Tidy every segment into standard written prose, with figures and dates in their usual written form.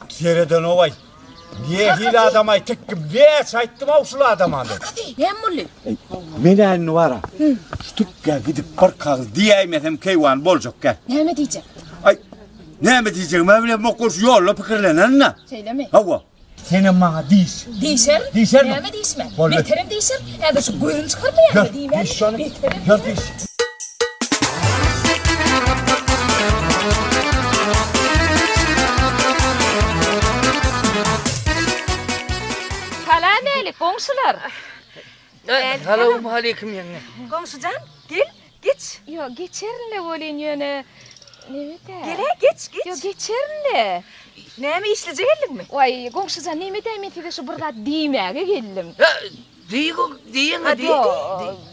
Seredenowaý. Nähili adam-aý tikkim, näçe aýtdym-ow şul adama men. Kakasy, näme boldy? Men-ä indi bar-a, şu tikgä gidip bir kagyz diýäýmesem keýwany boljak gel. Näme diýjek? Aý, näme diýjegimi-ä bilemok, ol şu ýolda pikirlenerin-dä. Şeýlemi? Hawa. Senem maňa diýiş. Diýşerin. Diýşermiň? Näme diýişmän? Boldy. Beterem diýşerin. Häzir şu gözüni çykarmaýarmy Ýör, diýmän. diýiş şony. Beterem Ýör, diýşerin. diýiş. Salam-älik, goňşular. Salowmaleýkim ýeňňe. Goňşujan, gel, geç. Ýok, geçerin-le welin, ýöne neme-dä. Gel-ä, geç, geç. Ýok, geçerin-le. Näme, işlije geldiňmi? Waý, goňşujan, neme-dä, men size şu bir zat diýmäge geldim. Diý, diýeňä, diý. Ýok,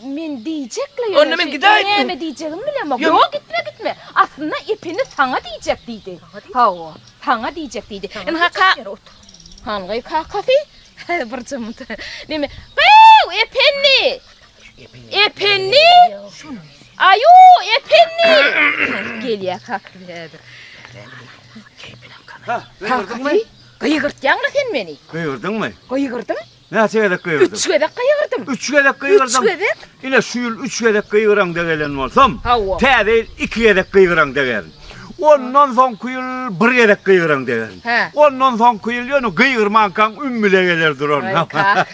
men diýjek-le, ýöne. Onda men gidäýinmi? Näme diýjegimi bilemok. Ýok, gitme, gitme. Aslynda Ependi saňa diýjek diýdi. Hawa, saňa diýjek diýdi. Ynha, ka. Hangy kakasy? Bir jymyt. Neme? Gyw, Ependi! Ependi! Aýu, Ependi! Gelýär kakasy häzir. Kakasy, gygyrtýaň-la sen meni. Gygyrdyňmy? Gygyrdym. Näçe gezek gygyrdyň? Üç gezek gygyrdym. Üç gezek gygyrdyň. Üç gezek. Ine şu ýyl üç gezek gygyraňda gelen bolsam, Hawa. täze ýyl iki gezek gygyraňda gerin. Ondan soňky ýyl bir gezek gygyraňda gerin. Hä. Ondan soňky ýyl ýöne gygyrmankaň üm bile geler duran. Aý, kaka.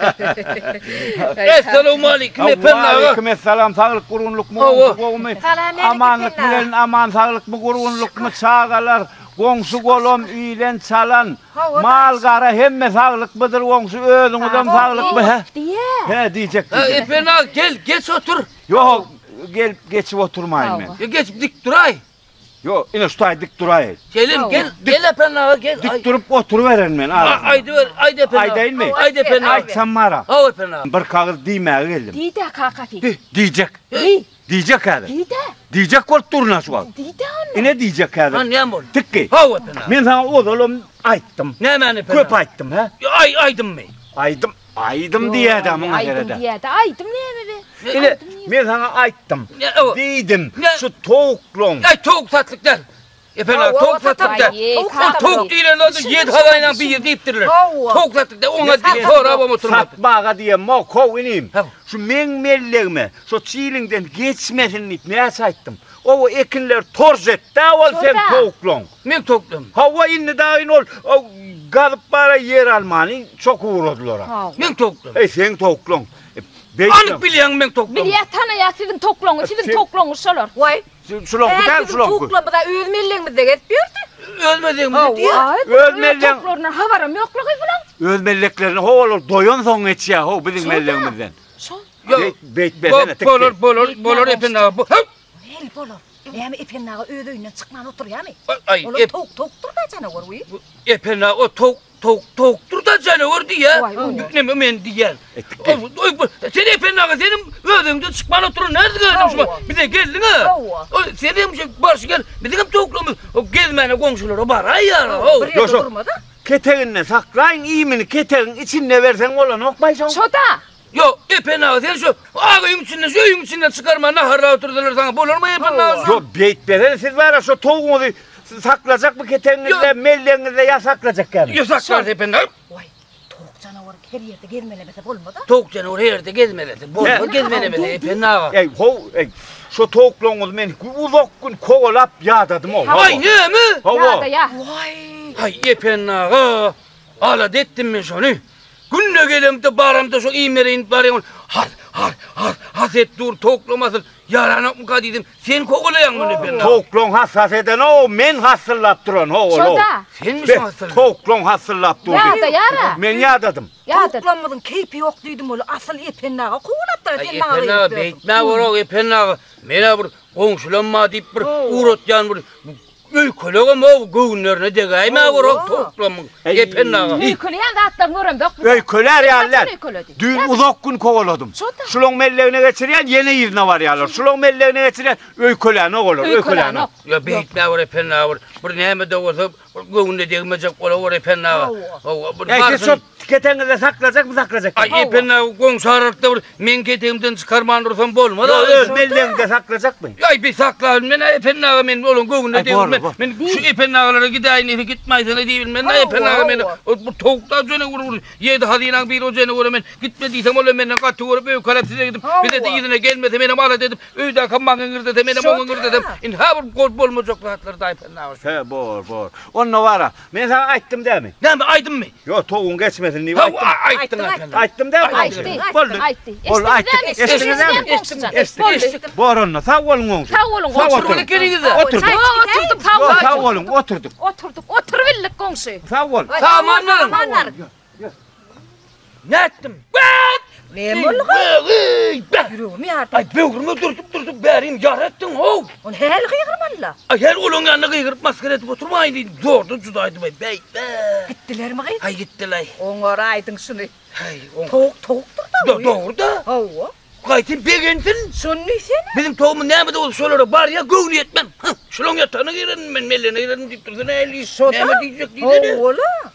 Essalawmaleýkim Ependi aga. Waleýkim essalam saglyk gurgunlykmy Hawa. gowumy? Salam Amanlyk Ependi aga. bilen aman saglykmy gurgunlykmy çagalar goňşy golam ilen çalan Mal gara hemme saglykmydyr goňşy özüňizem saglykmy hä? Diýýä. Hä diýjek Hä diýjek. Ependi aga gel geç otur. Ýok gelip geçip oturmaýyn men. Ýa geçip dik duraý. Ýok ine şu taý dik duraý. Gelin gel gel Ependi aga gel. Dik durup oturyberen men arasynda. Aýdyber aýt Ependi aga. Aýdaýynmy? Aýt Ependi aga. Aýtsam bara. Hawa Ependi aga. Bir kagyz diýmäge geldim. Diý-dä kakasy. Diýjek. Diý. Diýjek häzir. Diý-dä. Diýjek bolup durun-a şu wagt. Diý-dä onda. Ine diýjek häzir. Hany näme boldy? Tikgi. Hawa Ependi aga. Men saňa ozalam aýtdym. Nämäni Ependi aga? Köp aýtdym, hä? Aý, aýdymmy? Aýdym, aýdym diýýä-dä muňa serede. Aýdym diýýä-dä. Aýdym näme be? Ine, men saňa aýtdym. Diýdim, şu towuklaň. Aý, towuk satlyk däl. Ependi aga, towuk satlyk däl. Ol towuk diýlen zady ýedi hazaýynyň biri diýipdirler. Towuk satlyk däl, oňa diýip sorabam oturma. Satmaga diýemok, how inim. Şu meň mellegime, şo çiliňden geçmesin diýip näçe aýtdym. Oba ekinleri torj etdä ol seň towuklaň. Meň towuklarym. Hawa indi dagyn ol gazyp bara ýer almany çokup ugradylar-a. Meň towuklarym. Eý seň towuklaň. Anyk bilýäňmi meň towuklarym? Bilýär, tanaýar siziň towuklaňyzy, siziň towuklaňyz şolar. Waý, Şulaňky däl, Biziň şulaňky. towuklarymyz-a öz mellegimizde gezip ýördi. Öz mellegimizde diýýär. Öz melleň. Towuklaryndan habaram ýoklugy bulaň. Öz melleklerine ho olar doýansoň geçýär ho biziň mellegimizden. Şol. Beýt, beýtmesene tikgi. Bolar, bolar, bolar Ependi aga. Bu, höp! Hel bolar. Näme Ependi aga öz öýünden çykman oturýarmy? Aý, Olar towuk towukdyr-da janawar, wiý. Ependi aga o towuk Towuk towukdyr-da janawer diýýä. Neme men diýýän. Sen Ependi aga senem özüňden çykman oturan nädip geldiň şuma? Bize geldiň-ä. Sen hem şu barşy gel. Biziň hem towuklarymyz gezmäne goňşulara baraýýar. Bir ýerde durmaz-a. Keteginden saklaýyň iýmini ketegiň içinde berseň bolanokmaý şoň. Şo-da. Ýok, Ependi aga sen şu ak öýüň içinden şu öýüň içinden çykarman naharlap oturdylar saňa bolarmy Ependi aga şu? Ýok beýtmesene siz bara şo towugyňyzy saklajakmy ketegiňizde mellegiňizde ýa saklajak ýaly. Ýok saklarys Ependi aga. Waý, towuk janawar her ýerde gezmelemese bolmaz-a. Towuk janawar her ýerde gezmelese bolmaz gezmelemese Ependi aga. Eý how eý şo towuklaryňyzy men uzak gün kowalap ýadadym-ow. Waý näme? Hawa. Ýadaýa. Waý. Haý Ependi aga alada etdim men şony. Günde gelemde baramda şo iým bereýin barýan ol has has has has et dur towuklamasyn ýaranokmyka diýdim. Sen kowalaýaň muny Ependi aga. Towuklaň has has eden-ow men hassyllap duran ho-ol-ow. Şo-da. Senmi şo hassyllap? Towuklaň hassyllap dur diýip. Ýadaýar-a. Men ýadadym. Ýadady. Towuklarymyzyň keýpi ýok diýdim ol asyl Ependi aga kowalapdyr sen maňa Ependi aga beýtmä borok Ependi aga. Men-ä bir goňşulam bar diýip bir ugratýan bir Öýkelegem-ow, göwünlerine degäýme orak towuklamyň, Ependi aga. Öýkeleýän zatlaryňy göremzok biz. Öýkelär ýaly däl. Öýkeledi. Düýn uzak gün kowaladym. Şo-da. Şulaň mellegine geçirýän, ýene yzyna barýarlar. Şulaň mellegine geçirýän, öýkelänok olar, öýkelänok. Ýa beýtme bir Ependi aga, bir, bir näme-de bolsa, bir göwnüne degmejek bolaweri Ependi aga. Hawa, bir Eý, siz barsyn. şo. Ketegiňizde saklajakmy, saklajak? Aý, Ependi aga, goňşy aralykda bir meň ketegimden çykarman dursam bolmaz. Ýok, öz mellegiňde saklajakmy? Aý, bir saklabilmen-ä Ependi aga, men olaň göwnüne degilmen. Men şu Ependi agalara gidäýin diýse, gitmäýsene diýibilmen-ä Ependi aga, men bu towuk-da jene bir ýedi hazynaň biri o jene görä men gitme diýsem, ol hem menden gaty görüp, öýkeläp size gidip, bize-de yzyna gelmese, menem alada edip, öýdäkem maňa iňirdese, menem oňa iňirdesem, indi-hä bir bolmajak zatlar-da Ependi aga şu. He, bor, bor. Onda bar-a, men saňa aýtdym dämi? Näme, aýdymmy? Ýok, towugyň geçmesin diýip aýtdym. Hawa, aýtdyň Ependi. Aýtdym dämi? Aýtdy. Boldy. Aýtdy. Boldy, aýtdyk. Eşitdiňizmi? Eşitdik. Eşitdik. Bor onda, sag boluň goňşy. Sag boluň goňşy. Oturmaly ekeniňiz-de. Oturdyk. Oturdyk, sag boluň. Sag boluň, oturdyk. Oturdyk, oturybildik goňşy. Sag bol. Sag aman boluň. Nätdim? Näme boldy gyz? Ýüregimi ýardyň. Aý, böwrüme dürtüp-dürtüp bärim ýara etdiň, how! Ony häli gygyrmaly-la. Aý, häli olaň ýanynda gygyryp masgara edip oturmaýyn diýdim. Zordan judaýdym, aý, beý, be. Gitdilermi gyz? Aý, gitdiler. Oňaraýdyň şuny. Häý, oň. Towuk towukdyr-da. Dogry-da. Hawa. Gaýtam begensin. Şony diýsene. Biziň towugymyz näme-de bolsa şolara barýa, göwni ýetmän. Hah, şulaň ýatagyna girerin men, mellegine girerin diýip dursa nähili? Näme diýjek diýsene. Hawa-la.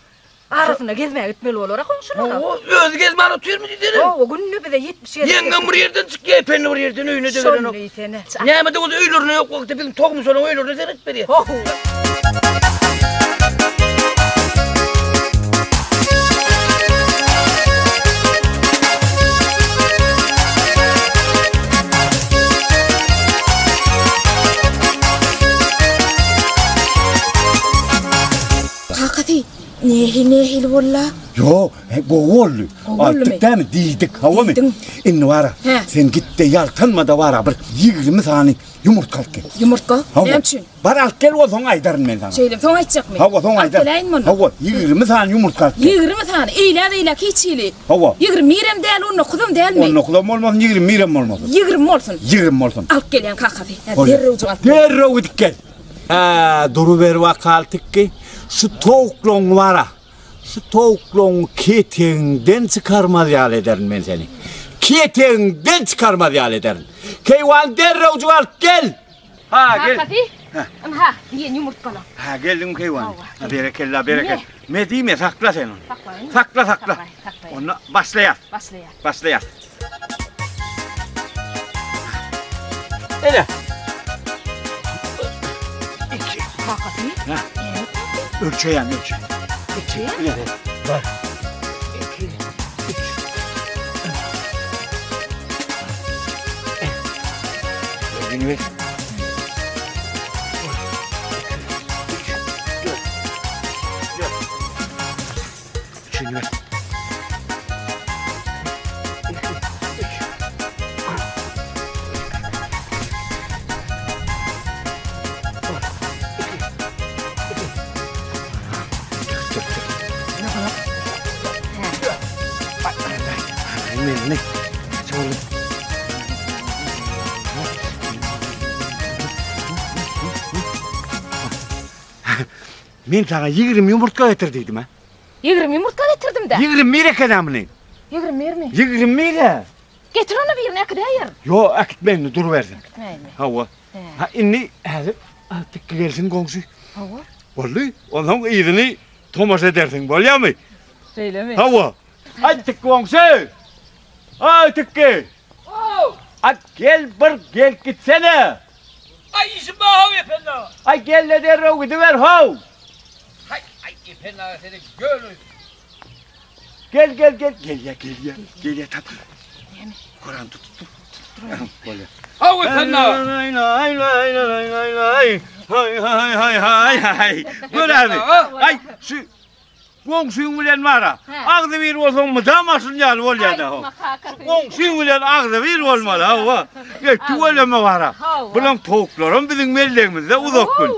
Arasynda gezmäge gitmeli bolar-a goňşulara. Hawa, özi gezmän otyrmy diýsene. Hawa, günde bize 70 gezek. Ýeňňem bir ýerden çykýar, Ependi bir ýerden öýüne-de gelenok. Şony diýsene. Näme-de bolsa öýlerinde ýok wagty biziň towugymyz şolaryň öýlerine seret berýär. Hawa. Kakasy, Nähili nähili bolla? Ýok, gowy boldy. Aýtdyk dämi, diýdik, hawamy? Indi bara, sen git-de ýaltanma-da bara bir 20 sany ýumurtga alyp gel. Ýumurtga? Näme üçin? Bar alyp gel, ol soň aýdaryn men saňa. Şeýle, soň aýtjakmy? Hawa, soň aýdaryn. Alyp geläýin onda. Hawa, 20 sany ýumurtga alyp gel. 20 sany, eýläk-beýläk hiç hili. Hawa. 21-em däl, 19-am dälmi? 19-am bolmasyn, 21-em bolmasyn. 20 bolsun. 20 bolsun. Alyp gelýän kakasy. Derrewjik alyp gel. Derrew gidip gel. Hä, duruber wakal tikgi. Şu towuklaň bar-a. Şu towuklaň ketegiňden çykarmaz ýaly ederin men seni. Ketegiňden çykarmaz ýaly ederin. Keýwan derrewjik alyp gel! Ha, gel. Kakasy, ynha, diýen ýumurtgalar. Ha, geldiňmi keýwan? Ha, berekella, berekella. Me diýme, sakla sen ony. Saklaýyn. Sakla, sakla. Onda başlaýas. Başlaýas. Başlaýas. Ene. İki. Kakasy. Ha. Ölçeýän, ölçe. İki. Ene. Bir. İki. Üç. Ver, ver. Üçünü ver. Men saňa 20 ýumurtga getir diýdim, ha? 20 ýumurtga getirdim-dä. 21 eken-ä muny. 21 mi? 21-ä. Getir onda birini äkidäýerin. Ýok, äkitme indi, durubersin. Äkitmäýinmi? Hawa. Ha, indi häzir tikgi gelsin goňşy. Hawa. Boldy. Onsoň yzyny tomaşa edersiň, bolýamy? Şeýlemi? Hawa. Aý, tikgi goňşy! Aý, tikgi! How! Aý, gel bir gelip gitsene! Aý, işim bar, how, Ependi aga. Aý, gel-de derrew gidiber, how! Haý, aý, Ependi aga seni göl. Gel, gel, gel. Gelýä, gelýä. Gelýä tap. Näme? Kuran tutup dur. Tutup dur. Bolýa. Haw, Ependi aga. Hay hay hay hay hay hay. Hay hay hay hay hay. Gör abi. Aý, şu goňşyň bilen bara. Agzy bir bolsaň mydama şun ýaly bolýar-da. Goňşyň bilen agzy bir bolmaly, hawa. Ýa tüweleme bara. Bulaň towuklaram biziň mellegimizde uzak gün.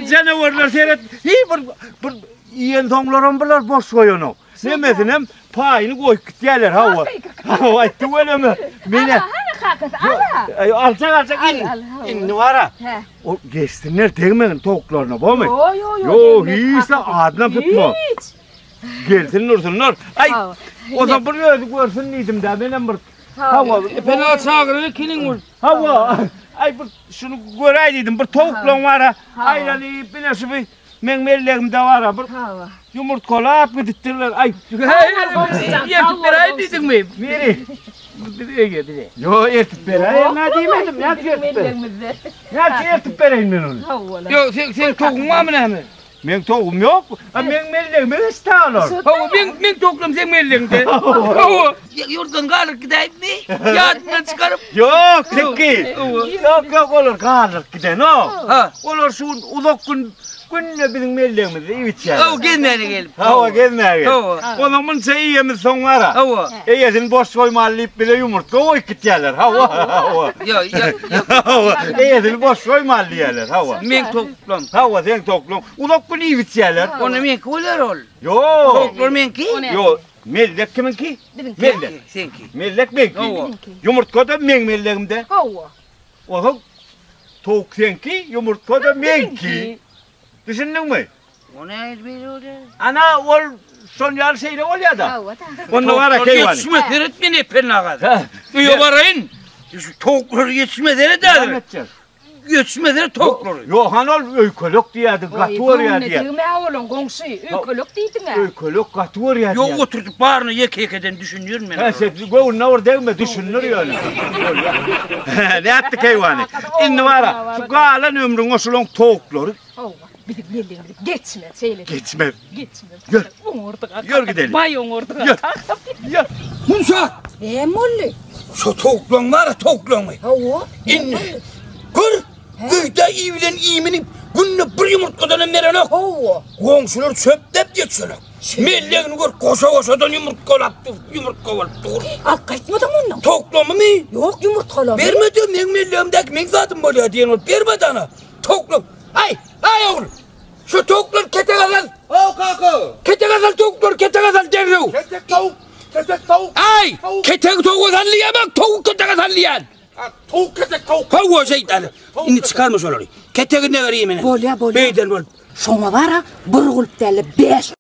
Janawarlar seret, hiý bir bir iýen soňlaram bular boş goýanok. Nemesinem paýyny goýup gitýärler, hawa. Hawa, tüweleme. Mene. Hany kakasy, ala. Aý, aljak, aljak indi. Indi bara. O geçsinler degmegin towuklaryna, bomy? Ýo, ýo, ýo. Ýo, hiç adynam tutma. Hiç. Gelsin dursunlar. Aý, o bir özi görsün diýdim-dä, menem bir Hawa, Pena çagyryp ekeniň ol. Hawa. Aý bir şuny göräý diýdim. Bir towuklaň bara aýlanyp, bile şu bir. Meň mellegimde bar-a bir ýumurtgalap gidipdirler. Aý. Ertip beräýin diýdiňmi? Miri. Biz öýe bize. Ýo, ertip beräýin nä diýmedim. Näçe ertip beräýin? Näçe ertip beräýin men ony? Ýo, sen sen towugyň barmy näme? Meň towugym ýok. A meň mellegime geçdi olar. Hawa, meň meň towuklarym seň mellegiňde. Hawa. Ýurtdan galyp gidäýipmi? Ýadyndan çykaryp. Ýok, Tekki. Ýok, ýok, olar galyp gidenok. Ha. Olar şu gün uzak gün günde biziň mellegimizde iýip içýärler. Hawa, gezmäne gelip. Hawa, gezmäge gelip. Hawa. Onuň munça iýemiz soň bara. Hawa. Eýesini boş goýmaly diýip bize ýumurtga goýup gitýärler. Hawa, hawa. Ýok, ýok, ýok. Hawa, eýesini boş goýmaly diýýärler. Hawa. Meň towuklarym. Hawa, seň towuklaň. Uzak gün iýip içýärler. Onda meňki bolar ol. Ýok. Towuklar meňki. Ýok. Mellek kimiňki? Biziňki. Mellek. Seňki. Mellek meňki. Hawa. Ýumurtga-da meň mellegimde. Hawa. Ozaň towuk seňki, ýumurtga-da meňki. Düşündiňmi? O nähili beýle bolýar? Ana, ol şon ýaly şeýle bolýar-da. Hawa-da. Onda bar-a keýwany. Ýetişme seret men Ependi aga. Öýe baraýyn. Şu towuklar ýetişme seret häzir. Näme etjek? Ýetişme seret towuklary. Ýok, hany ol öýkelek diýýärdi, gaty görýär diýýär. Göwnüne degme olaň goňşy, öýkelek diýdiň-ä. Öýkelek gaty görýär diýýär. Ýok, oturdyp baryny ýeke-ýekeden düşündirin men. Hä, sen göwnüne bir degme, düşündir ýöne. Nätdi keýwany? Indi bar-a, şu galan ömrüňe şulaň towuklary Hawa, biziň mellegimizi geçmez şeýle. Geçmez. Geçmez. Ýör. Oňardyk. Ýör gidelim. Baý oňardyk. Ýör. Ýör. Munça. Näme boldy? Şu towuklaň bar, towuklaňy. Hawa. Indi gör, öýde iýilen iýmini günde bir ýumurtgadan hem berenok. Hawa. Goňşular çöpläp ýetişenok. Mellegini gör, goşa-goşadan ýumurtgalap dur, ýumurtga bolup dur. Alyp gaýtmadyň ondan? Towuklamymy? Ýok, ýumurtgalamy. Bermedi, meň mellegimdäki meň zadym bolýar diýen bolup bermedi ana. Towuklam. Aý, aý ogul. Şu towuklary ketege sal. Haw kaka. Ketege sal towuklary ketege sal derrew. Ketek towuk. Ketek towuk. Aý, ketegi towuga sal diýemok, towuk ketege sal diýen. Ha, towuk ketek towuk. Hawa şeýtan. Indi çykarma şolary. Ketegini ber iýmene. Bolýa, bolýa. Beýden bol. Şoňa bara bir gulp däl-de, bäş.